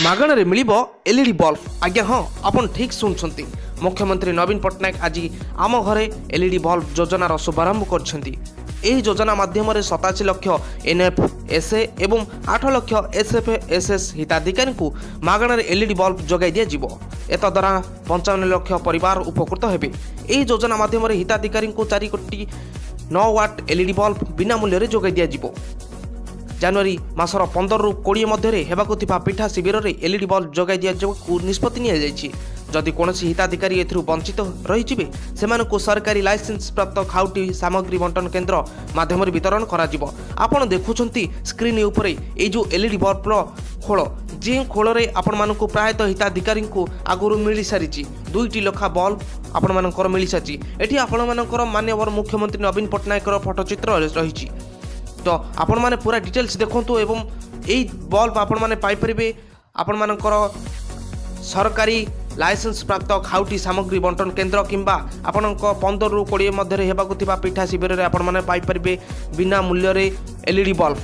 ମାଗଣାରେ ମିଳିବ LED bulb. ଆଜ୍ଞା ହଁ, ଆପଣ ଠିକ୍ ଶୁଣୁଛନ୍ତି। ମୁଖ୍ୟମନ୍ତ୍ରୀ ନବୀନ ପଟ୍ଟନାୟକ ଆଜି ଆମ ଘରେ ଏଲ୍ଇଡି ବଲ୍ବ ଯୋଜନାର ଶୁଭାରମ୍ଭ କରିଛନ୍ତି। ଏହି ଯୋଜନା ମାଧ୍ୟମରେ 87 ଲକ୍ଷ ଏନ୍ଏଫ୍ ଏସ୍ ଏ ଏବଂ 8 ଲକ୍ଷ ଏସ୍ ଏଫ୍ ଏସ୍ ଏସ୍ ହିତାଧିକାରୀଙ୍କୁ ମାଗଣାରେ ଏଲ୍ଇଡି ବଲ୍ବ ଯୋଗାଇ ଦିଆଯିବ। ଏତଦ୍ୱାରା 55 ଲକ୍ଷ ପରିବାର ଉପକୃତ ହେବେ। ଏହି ଯୋଜନା ମାଧ୍ୟମରେ ହିତାଧିକାରୀଙ୍କୁ 4 କୋଟି 9 ୱାଟ୍ ଏଲ୍ଇଡି ବଲ୍ବ ବିନା ମୂଲ୍ୟରେ ଯୋଗାଇ ଦିଆଯିବ। ଜାନୁଆରୀ ମାସର 15ରୁ 20 ମଧ୍ୟରେ ହେବାକୁ ଥିବା ପିଠା ଶିବିରରେ ଏଲ୍ଇଡି ବଲ୍ବ ଯୋଗାଇ ଦିଆଯିବାକୁ ନିଷ୍ପତ୍ତି ନିଆଯାଇଛି। ଯଦି କୌଣସି ହିତାଧିକାରୀ ଏଥିରୁ ବଞ୍ଚିତ ରହିଯିବେ, ସେମାନଙ୍କୁ ସରକାରୀ ଲାଇସେନ୍ସ ପ୍ରାପ୍ତ ଖାଉଟି ସାମଗ୍ରୀ ବଣ୍ଟନ କେନ୍ଦ୍ର ମାଧ୍ୟମରେ ବିତରଣ କରାଯିବ। ଆପଣ ଦେଖୁଛନ୍ତି ସ୍କ୍ରିନ୍ ଉପରେ ଏଇ ଯେଉଁ ଏଲ୍ଇଡି ବଲ୍ବର ଖୋଳ, ଯେଉଁ ଖୋଳରେ ଆପଣମାନଙ୍କୁ ପ୍ରାୟତଃ ହିତାଧିକାରୀଙ୍କୁ ଆଗରୁ ମିଳିସାରିଛି। ଦୁଇଟି ଲେଖା ବଲ୍ବ ଆପଣମାନଙ୍କର ମିଳିସାରିଛି। ଏଠି ଆପଣମାନଙ୍କର ମାନ୍ୟବର ମୁଖ୍ୟମନ୍ତ୍ରୀ ନବୀନ ପଟ୍ଟନାୟକର ଫଟୋଚିତ୍ର ରହିଛି। ତ ଆପଣମାନେ ପୁରା ଡିଟେଲ୍ସ ଦେଖନ୍ତୁ ଏବଂ ଏଇ ବଲ୍ବ ଆପଣମାନେ ପାଇପାରିବେ ଆପଣମାନଙ୍କର ସରକାରୀ ଲାଇସେନ୍ସ ପ୍ରାପ୍ତ ଖାଉଟି ସାମଗ୍ରୀ ବଣ୍ଟନ କେନ୍ଦ୍ର କିମ୍ବା ଆପଣଙ୍କ 15ରୁ 20 ମଧ୍ୟରେ ହେବାକୁ ଥିବା ପିଠା ଶିବିରରେ ଆପଣମାନେ ପାଇପାରିବେ ବିନା ମୂଲ୍ୟରେ ଏଲ୍ଇଡି ବଲ୍ବ।